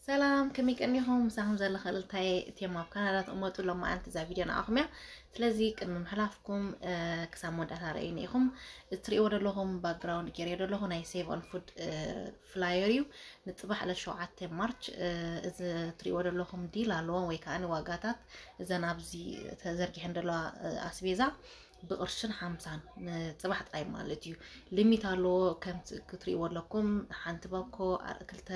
ሰላም፣ ከመይ ቀኒኹም? ምሳኹም ዘለኸ እልልታየ። እትዮም ኣብ ካናዳ ትቕመጡ፣ ሎማዓንቲ እዛ ቪድዮ ንዓኹም እያ። ስለዚ ቅድሚ ምሕላፍኩም፣ እ፣ ክሳብ መወዳእታ ረእዩኒ ኢኹም። እትርእይዎ ዘለኹም ባክግራውንድ ገይረዮ ዘለኹ ናይ ሴቭ ኦን ፉድ፣ እ፣ ፍላየር እዩ። ንጽባሕ ዕለት ሸውዓተ ማርች፣ እ፣ እዚ እትርእይዎ ዘለኹም ዲል ኣለዎም ወይ ከኣ ዋጋታት እዘን ኣብዚ ተዘርጊሐን ዘለዋ፣ እ፣ ኣስቤዛ ብቕርሽን ሓምሳን ንጽባሕ ጥራይ ማለት እዩ። ሊሚት ኣለዎ። ከም ክትርእይዎ ኣለኩም፣ ሓንቲ ባኮ፣ ኣ-፣ ክልተ፣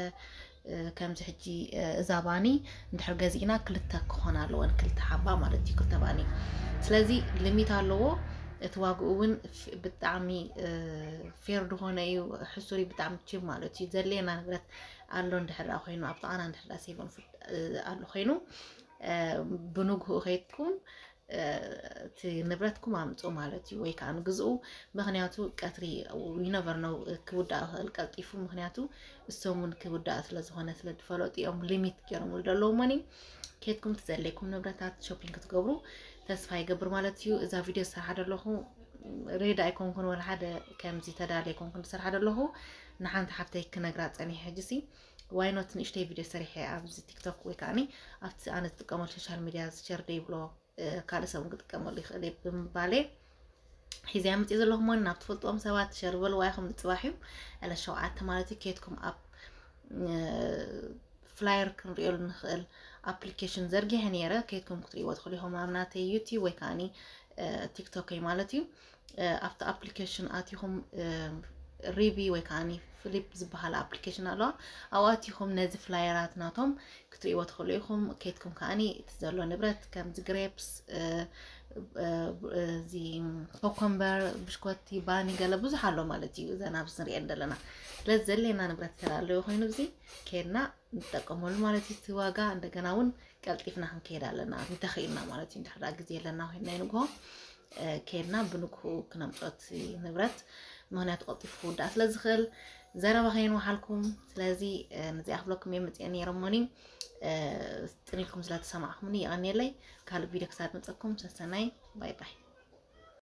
እ፣ ከምዚ ሕጂ፣ እ፣ እዛ ባኒ እንድሕር ገዚእና ክልተ ክኾና ኣለወን፣ ክልተ ሓባ ማለት እዩ፣ ክልተ ባኒ። ስለዚ ሊሚት ኣለዎ። እቲ ዋግኡ እውን ፍ-፣ ብጣዕሚ፣ እ፣ ፌር ዝኾነ እዩ። ሕሱር እዩ፣ ብጣዕሚ ቺፕ ማለት እዩ። ዘድልየና ንብረት ኣሎ እንድሕር ደኣ ኮይኑ፣ ኣብ ጥቓና እንድሕር ደኣ ሴቭ ኦን ፉድ፣ እ፣ ኣሎ ኮይኑ፣ እ፣ ብንግሁ ከይድኩም እቲ ንብረትኩም ኣምፁ ማለት እዩ፣ ወይ ከዓ ንግዝኡ። ምክንያቱ ቀትሪ you never know ክውዳእ ይኽእል ቀልጢፉ፣ ምክንያቱ እሶም እውን ክውዳእ ስለ ዝኾነ ስለ ዝፈለጡ እዮም ሊሚት ገይሮምሉ ዘለዉ። መኒ ኬድኩም ትዘለይኩም ንብረታት ሾፒንግ ክትገብሩ ተስፋ ይገብር ማለት እዩ። እዛ ቪድዮ ዝሰርሓ ዘለኹ ሬድ ኣይኮንኩን፣ ወላ ሓደ ከምዚ ተዳለ ኣይኮንኩን ዝሰርሓ ዘለኹ። ንሓንቲ ሓፍተይ ክነግራ ፀኒሐ ሕጂ ሲ ዋይኖት ንእሽተይ ቪድዮ ሰሪሐ ኣብዚ ቲክቶክ ወይ ከዓኒ ኣብቲ ኣነ ዝጥቀመሉ ሶሻል ሚድያ ዝሸር ደይብሎ፣ እ፣ ካልእ ሰብ እውን ክጥቀመሉ ይኽእል እዩ ብምባለ ሒዘ መፅእ ዘለኹ። ሞኒ ናብ ትፈልጥዎም ሰባት ሸር በልዋ ኢኹም። ንፅባሕ እዩ ዕለት ሸውዓተ ማለት እዩ። ኬትኩም ኣብ፣ እ፣ ፍላየር ክንሪኦሉ ንኽእል ኣፕሊኬሽን ዘርጊሐ ነይረ። ኬትኩም ክትሪእዎ ትኽእሉ ኢኹም ኣብ ናተይ ዩቲዩብ ወይ ከዓኒ፣ እ፣ ቲክቶከይ ማለት እዩ። እ፣ ኣብቲ ኣፕሊኬሽን ኣቲኹም፣ እ፣ ሪቢ ወይ ከዓኒ ፍሊፕ ዝበሃል ኣፕሊኬሽን ኣለዋ። ኣብኡ ኣቲኹም ነዚ ፍላየራት ናቶም ክትሪእዎ ትኽእሉ ኢኹም። ኬትኩም ከዓኒ እቲ ዘሎ ንብረት ከምዚ ግሬፕስ፣ እ፣ እ፣ እዚ ኮኮምበር፣ ብሽኮቲ፣ ባኒ ገለ ብዙሕ ኣሎ ማለት እዩ። እዘን ኣብዚ ንሪኤን ዘለና። ስለዚ ዘድልየና ንብረት ተላለዩ ኮይኑ እዚ ኬድና ንጠቀመሉ ማለት እዩ። እቲ ዋጋ እንደገና እውን ቀልጢፍና ክንከይድ ኣለና እንተኽኢልና ማለት እዩ። እንድሕር ደኣ ግዜ ኣለና ኮይንና ንግሆ፣ እ፣ ከይድና ብንግሁ ክነምፅኦ እቲ ንብረት፣ ምኽንያቱ ቀልጢፉ ክውዳእ ስለ ዝኽእል። ዘረባ ከየንውሓልኩም። ስለዚ፣ እ፣ ነዚኣ ክብለኩም እየ መፅአ ነይረ። ሞኒ፣ እ፣ ጥን ኢልኩም ስለ ተሰማዕኩምኒ የቐንየለይ። ካልእ ቪድዮ ክሳብ መፀኩም ሰሰናይ፣ ባይ ባይ።